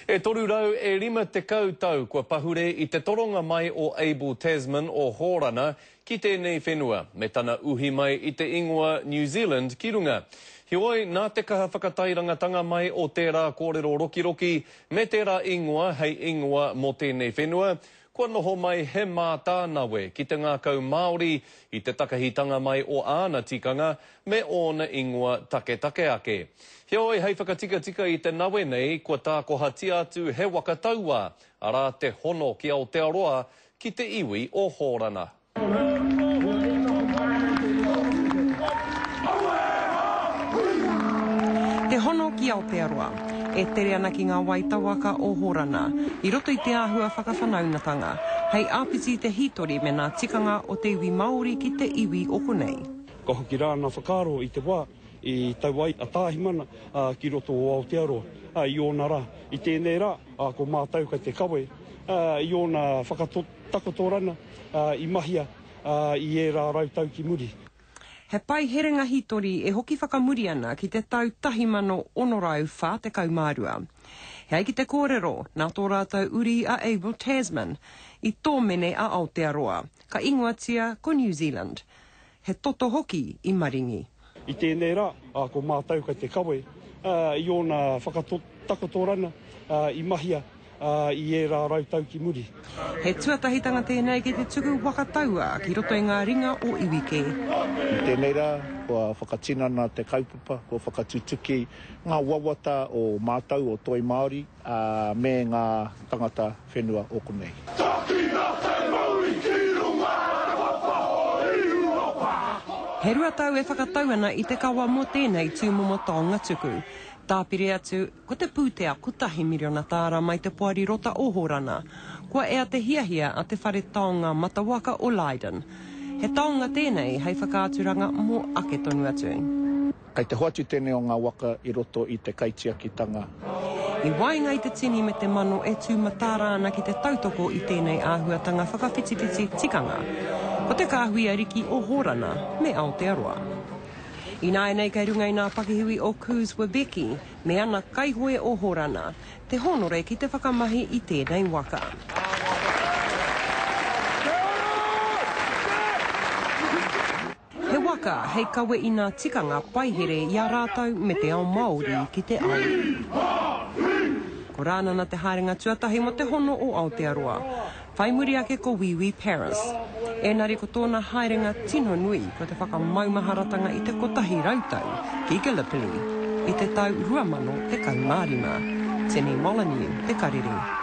E 300 e 50 tau kua pahure i te toronga mai o Abel Tasman o Hōrana ki tēnei whenua, me tana uhi mai i te ingoa New Zealand ki runga. Heoi, nā te kaha whakatairangatanga mai o tērā kōrero rokiroki me tērā ingoa hei ingoa mō tēnei whenua, kua noho mai he mātānawe ki te ngākau Māori i te takahitanga mai o āna tikanga me ōna ingoa taketake ake. Heoi, hei whakatikatika i te nawe nei, kua tākohatia atu he waka tauā, arā te hono ki Aotearoa, ki te iwi o Hōrana. Te hono ki Aotearoa, e tere ana ki ngā wai tawaka o Hōrana, i roto i te āhua whakawhanaungatanga, hei āpiti i te hītori me nā tikanga o te iwi Māori ki te iwi o konei. Ka hoki rā ana whakaaro i te wā i tau ai a Tāhimana ki roto o Aotearoa i ōna rā. I tēnei rā, ko mātou kei te kawe i ōna whakatakotorana i mahia i ērā rautau ki muri. He pai herenga hītori e hoki whakamuri ana ki te tau 1642. He ai ki te kōrero, nā tō rātou uri a Abel Tasman i tōmene a Aotearoa, ka ingoatia ko New Zealand. He toto hoki i maringi. I tēnei rā, ko mātou kei te kawe i ōna whakatakotorana i mahia i ērā rautau ki muri. He tuatahitanga tēnei ki te tuku waka tauā ki roto i ngā ringa o iwi kē. I tēnei rā, kua whakatinana te kaupapa, kua whakatutuki ngā wawata o mātou, o Toi Māori, me ngā tangata whenua o konei. Takina te mauri ki runga te papa o Iuropa. He ruatau e whakatau ana i te kawa mō tēnei tūmomo taonga tuku. Tāpiri atu, ko te pūtea kotahi miriona tāra mai te Poari Rota o Hōrana. Kua ea te hiahia a te Whare Taonga Matawaka o Leiden. He taonga tēnei hei whakaaturanga mō ake tonu atu. Kei te hoatu tēnei o ngā waka i roto i te kaitiakitanga. I waenga i te tini me te mano e tū mataara ana ki te tautoko i tēnei āhuatanga whakawhitiwhiti tikanga, ko te kāhui ariki o Hōrana me Aotearoa. Ināianei kei runga i ngā pakihiwi o Koos Webecki me ana kaihoe o Hōrana, te hōnore ki te whakamahi i tēnei waka. He waka hei kawe i nā tikanga paihere i a rātou me te ao Māori ki te ao. Ko Rānana te haerenga tuatahi mō te hono o Aotearoa. Whai muri ake ko Wīwī Paris. Ēnari ko tōna haerenga tino nui ko te whakamaumaharatanga i te 100 tau ki Gallipoli i te tau 2015. Tini Molyneux, Te Karere.